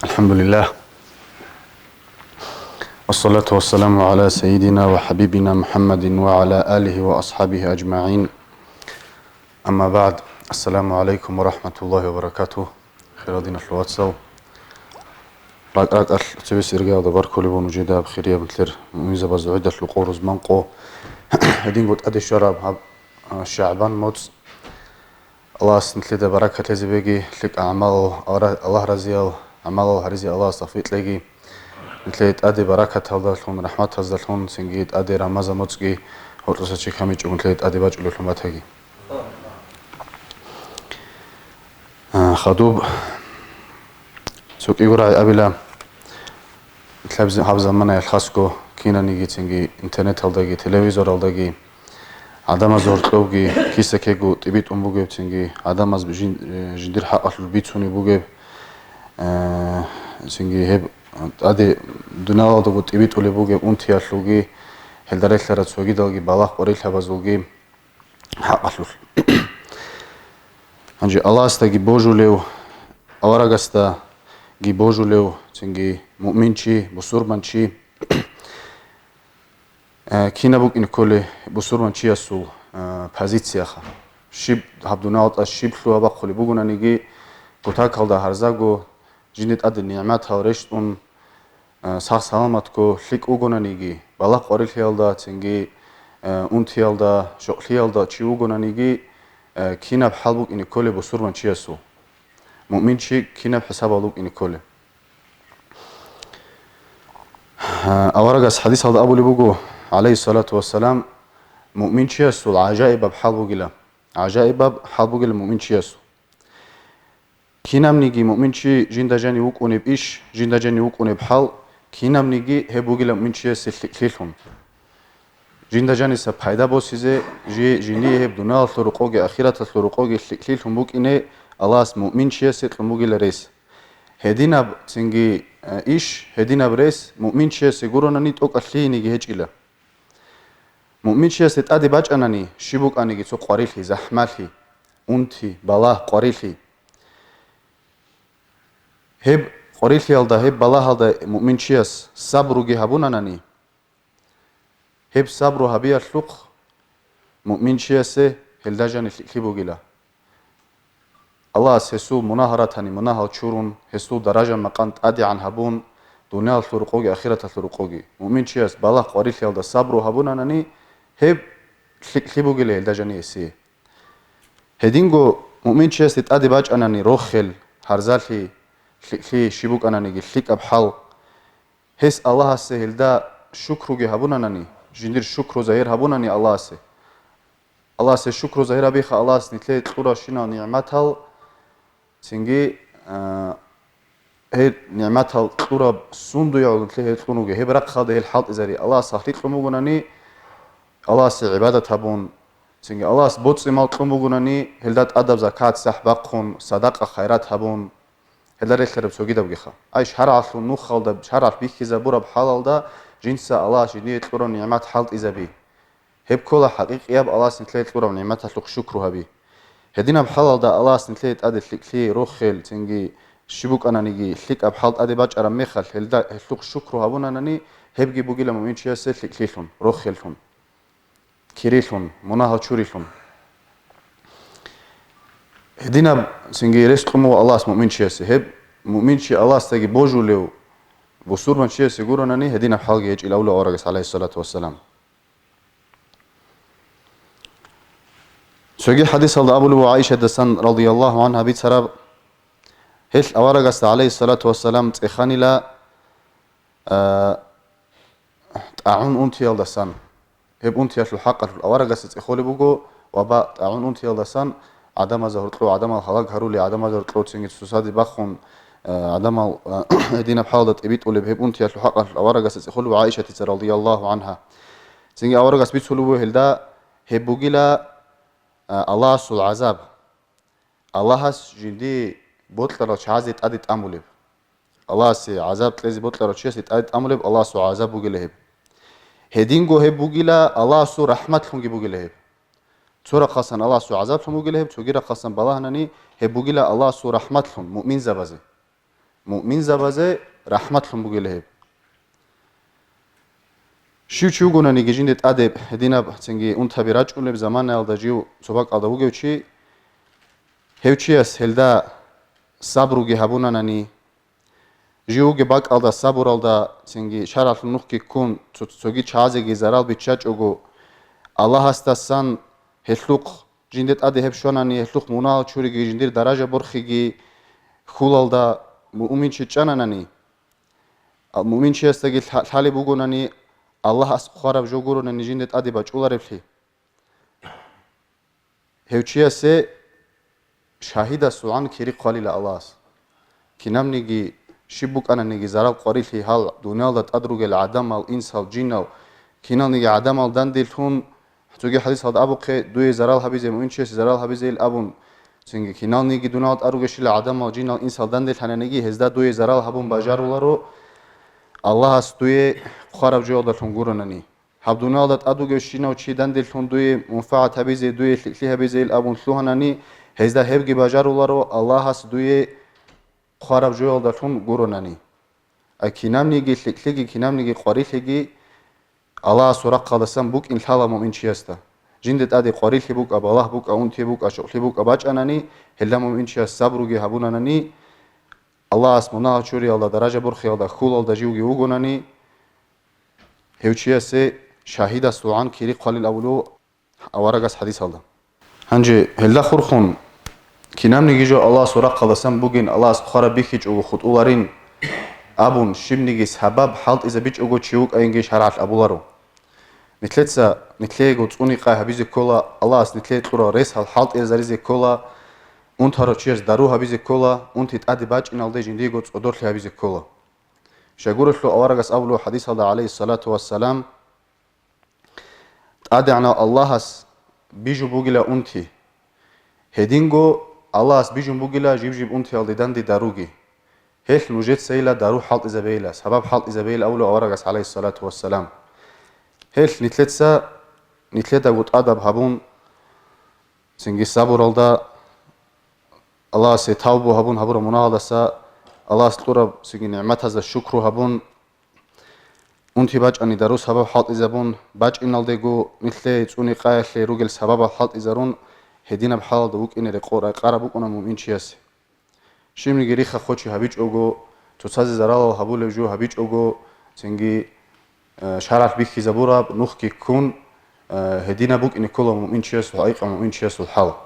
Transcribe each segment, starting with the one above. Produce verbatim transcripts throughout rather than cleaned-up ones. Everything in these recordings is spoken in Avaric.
الحمد لله. والصلاة والسلام على سيدنا وحبيبنا محمد وعلى آله وأصحابه أجمعين. أما بعد. السلام عليكم ورحمة الله وبركاته. Хирал диналъул вацал. РакӀ-ракӀалъ цебесеб иргаялда баркулеб буго нужеда, хирияб нилъер муъминзабаз гӀидалъул къо рузман къо. Гьединго тӀаде щвараб гьаб, а, ШагӀбан моцӀ. Аллагьас нилъеда баракат гьезебеги, лъикӀ гӀамал, Аллагь разиял гӀамалал гьаризе Аллагьас тавфикъ кьеги. Нилъее тӀаде баракаталдалъун, рахӀматаздалъун, цинги тӀаде Рамазан моцӀги гьоркьоса чи камичӀого нилъее тӀаде бачӀулевлъун батаги. А, хадуб, цо кӀиго рагӀи абила, лъабзи-, гьаб заманаялъ хасго кинаниги цинги интернеталдаги, телевизоралдаги, гӀадамаз гьоркьовги, киса-ккего тӀибитӀун бугеб цинги, гӀадамаз жин-, э, жиндир хӀакъалъулъ бицунеб бугеб, э, цинги гьеб тӀаде дуниялалдаго тӀибитӀулеб бугеб унтиялъулги, гьелда релълъарал цогидалги балагь къварилъабазулги хӀакъалъулъ. Гьанже Аллагьасдаги божулев, аварагасдаги божулев, цинги муъминчи, бусурманчи, э, кинаб букӀине кколеб бусурманчиясул, э, позицияха? Щиб гьаб дуниялалда щиб лъугьа-бахъулеб бугонаниги, кутакалда гьарзаго, жинде тӀаде нигӀматал рещтӀун, э, сах-саламатго лъикӀ вугонаниги, балагь къварилъиялда, цинги, э, унтиялда, щокълъиялда чи вугонаниги, э, кинаб хӀал букӀине кколеб бусурманчиясул? Муъминчи кинаб хӀисабал букӀине кколеб? Э, аварагас хадисалда абулеб буго, гӀалайгьиссалату вассалам, муъминчиясул гӀажаибаб хӀал бугила. ГӀажаибаб хӀал бугила муъминчиясул. Кинабниги муъминчи жинда жанив вукӀунеб иш, жинда жанив вукӀунеб хӀал, кинабниги гьеб бугила муъминчиясе лъикӀлъилъун. Жинда жаниса пайда босизе, жи-, жиндие гьеб дуниялалъул рокъоги ахираталъул рокъоги лъикӀлъилъун букӀине Аллагьас муъминчиясе кьун бугила рес. Гьединаб цинги, э, иш, гьединаб рес муъминчиясе гуронани тӀокӀалъ лъиениги гьечӀила. Муъминчиясде тӀаде бачӀанани, щиб букӀаниги цо къварилъи, захӀмалъи, унти, балагь, къварилъи. Гьеб къварилъиялда, гьеб балагьалда муъминчияс сабруги гьабунанани, гьеб сабру гьабиялъухъ муъминчиясе гьелда жаниб лъикӀлъи бугила. Аллагьас гьесул мунагьал ратани мунагьал чурун, гьесул даража-макъам тӀадегӀан гьабун, дуниялалъул рокъоги ахираталъул рокъоги. Муъминчияс балагь къварилъиялда сабру гьабунанани, гьеб лъикӀлъи бугила гьелда жаниб гьесие. Гьединго муъминчиясде тӀаде бачӀанани рохел, гьарзалъи, лъикӀлъи щиб букӀананиги лъикӀаб хӀал, гьес Аллагьасе гьелда шукруги гьабунанани, жиндир шукру загьир гьабунани Аллагьасе. Аллагьасе шукру загьир гьабиха, Аллагьас нилъее кьурабщинал нигӀматал, цинги, а, гьеб нигӀматал кьураб сундуе гӀоло нилъее гьел кьун вугеб, гьеб рахъалда гьел хӀалтӀизари. Аллагьас гьалъи кьун бугонани, Аллагьасе гӀибадат гьабун, цинги Аллагьас боцӀи-мал кьун бугонани, гьелда тӀадаб закат-сахӀ бахъун, садакъа-хайрат гьабун, гьелда релълъараб цогидабгиха. Ай, шаргӀалъул нухалда, шаргӀалъ бихьизабураб хӀалалда жинца Аллагьас жиндие кьураб нигӀмат хӀалтӀизаби. Гьеб ккола хӀакъикъияб Аллагьас нилъее кьураб нигӀматалъухъ шукру гьаби. Гьединаб хӀалалда Аллагьас нилъее тӀаде лъикӀлъи, рохел, цинги щиб букӀананиги лъикӀаб хӀал тӀаде бачӀараб мехалъ, гьелда, гьелъухъ шукру гьабунанани, гьебги бугила муъминчиясе лъикӀлъилъун, рохеллъун, кирилъун, мунагьал чурилъун. Гьединаб цинги рес кьун буго Аллагьас муъминчиясе. Гьеб муъминчи Аллагьасдаги божулев бусурманчиясе гуронани, гьединаб хӀалги гьечӀила абула аварагас, гӀалайгьиссалату вассалам. Цоги хадисалда абулеб буго ГӀайшадасан радияллагьу гӀангьа бицараб, гьелъ аварагасда, гӀалайгьиссалату вассалам, цӀеханила, а, тӀагӀун унтиялдасан. Гьеб унтиялъул хӀакъалъулъ аварагасда цӀехолеб буго ваба, тӀагӀун унтиялдасан гӀадамазда гьоркьов гӀадамал гьалаг гьарули, гӀадамазда гьоркьов цинги цоцазе бахун, а, гӀадамал, а, гьединаб хӀалда тӀибитӀулеб, гьеб унтиялъул хӀакъалъулъ аварагасда цӀехолеб буго ГӀайшатица радияллагьу гӀангьа. Цинги аварагас бицулеб буго гьелда, гьеб бугила, а, Аллагьасул гӀазаб. Аллагьас жиндие бокьарал чагӀазе тӀаде тӀамулеб. Аллагьасе гӀазаб кьезе бокьарав чиясе тӀаде тӀамулеб Аллагьасул гӀазаб бугила гьеб. Гьединго гьеб бугила Аллагьасул рахӀматлъунги бугила гьеб. Цо рахъасан Аллагьасул гӀазаблъун бугила гьеб, цоги рахъасан балагьанани гьеб бугила Аллагьасул рахӀматлъун муъминзабазе. муъминзабазе рахӀматлъун бугила гьеб. Щив чи вугонаниги жинде тӀаде гьединаб цинги унтаби рачӀунеб заманаялда жив цо бакӀалда вугев чи, гьев чияс гьелда сабруги гьабунанани, жив вугеб бакӀалда сабуралда цинги шаргӀалъул нухги ккун, цо-, цоги чагӀазеги зарал биччачӀого, Аллагьасдасан гьелъухъ жинде тӀаде гьеб щванани, гьелъухъ мунагьал чуриги, жиндир даража борхиги хьулалда муъминчи чӀананани, а, муъминчиясдаги лъа-, лъалеб бугонани, Аллагьас хъвараб жо гуронани жинде тӀаде бачӀулареблъи. Гьев чиясе шагьидасулгӀан кири хъвалила Аллагьас. Кинабниги, щиб букӀананиги зарал къварилъи гьал дуниялда тӀад ругел гӀадамал, инсал, жинал, киналниги гӀадамал данделъун, цоги хӀадисалда абухъе, дуе зарал гьабизе, муъминчиясе зарал гьабизейил абун, цинги киналниги дуниялда тӀад ругещила гӀадамал, жинал, инсал данделъананиги, гьезда дуе зарал гьабун бажаруларо, Аллагьас дуе хъвараб жоялдалъун гуронани. Гьаб дуниялда тӀад вугевщинав чи данделъун дуе мунфагӀат гьабизе, дуе лъикӀлъи гьабизейил абун лъугьанани, гьезда гьебги бажаруларо, Аллагьас дуе хъвараб жоялдалъун гуронани. Ай кинабниги лъикӀлъиги, кинабниги къварилъиги Аллагьасул рахъалдасан букӀин лъала муъминчиясда. Жинде тӀаде къварилъи букӀа, балагь букӀа, унти букӀа, щокълъи букӀа бачӀанани, гьелда муъминчияс сабруги гьабунанани, Аллагьас мунагьал чуриялда, даража борхиялда, хьулалда живги вугонани, гьев чиясе шагьидасулгӀан кири хъвалил абулев аварагас хӀадисалда. Гьанже гьелда хурхун, кинабниги жо Аллагьасул рахъалдасан бугин, Аллагьас хъвараб бихьичӀого хутӀуларин абун, щибниги сабаб хӀалтӀизабичӀого чи вукӀайинги шаргӀалъ абуларо. Нилъеца, нилъеего цӀуни-къай гьабизе ккола, Аллагьас нилъее кьурал ресал хӀалтӀизаризе ккола, унтарав чияс дару гьабизе ккола, унти тӀаде бачӀиналде жиндиего цӀодорлъи гьабизе ккола. Щайгурелъул аварагас абулев хӀадисалда, гӀалайгьиссалату вассалам, ТӀадегӀанав Аллагьас бижун бугила унти. Гьединго Аллагьас бижун бугила жиб-жиб унтиялде данде даруги. Гьелъ нужецайила дару хӀалтӀизабейила, сабаб хӀалтӀизабейила абулев аварагас, гӀалайгьиссалату вассалам. Гьелъ нилъеца, нилъедаго тӀадаб гьабун, цинги сабуралда, Аллагьасе тавбу гьабун гьабураб мунагьалдаса, Аллагьас кьураб цинги нигӀматазда шукру гьабун, унти бачӀани дару сабаб хӀалтӀизабун, бачӀиналдего нилъее цӀуни-къаялъе ругел сабабал хӀалтӀизарун, гьединаб хӀалалда вукӀине рекъо-, рекъараб букӀуна муъминчиясе. Щибниги рихха-хочи гьабичӀого, цоцазе заралал гьабулеб жо гьабичӀого, цинги, э, шаргӀалъ бихьизабураб нухги ккун, э, гьединаб букӀине ккола муъминчиясул, гьайкъа муъминчиясул хӀал.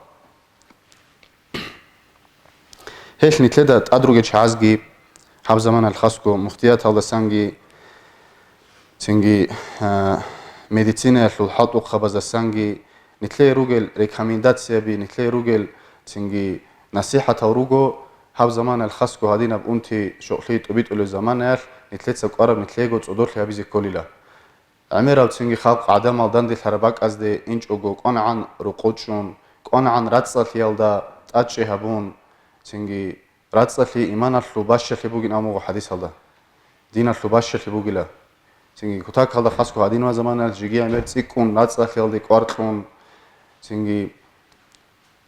Гьелъ нилъеда тӀад ругел чагӀазги, гьаб заманалъ хасго муфтияталдасанги, цинги, а, медицинаялъул хӀалтӀухъабаздасанги, нилъее ругел рекомендацияби, нилъее ругел цинги насихӀатал руго, гьаб заманалъ хасго гьадинаб унти щокълъи тӀубитӀулеб заманаялъ нилъеца кӀвараб нилъеего цӀодорлъи гьабизе кколила. ГӀемераб цинги халкъ гӀадамал данделъараб бакӀазде инчӀого кӀванагӀан рукъу чӀун, кӀванагӀан рацӀцӀалъиялда тӀадчӀи гьабун, цинги рацӀцӀалъи иманалъул бащалъи бугин абун буго хӀадисалда. Диналъул бащалъи бугила. Цинги кутакалда хасго гьадинаб заманаялъ жеги гӀемер цӀикӀкӀун, рацӀцӀалъиялде кӀвар кьун, цинги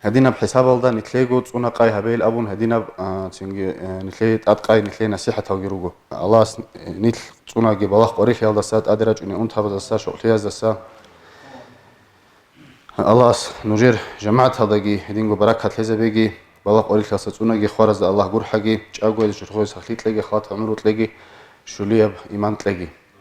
гьадинаб хӀисабалда нилъего цӀуна-къай гьабейил абун гьадинаб, а, цинги, э, нилъее тӀадкъай, нилъее насихӀаталги руго. Аллагьас нилъ цӀунаги балагь къварилъиялдаса, тӀаде рачӀуней унтабаздаса, щокълъияздаса. Аллагьас нужер жамагӀаталдаги гьединго баракат лъезабеги, балагь къварилъиялдаса цӀунаги хваразда Аллагь гурхӀаги, чӀагоязе чорхое сахлъи кьеги, халат гӀумру кьеги, щулияб иман кьеги.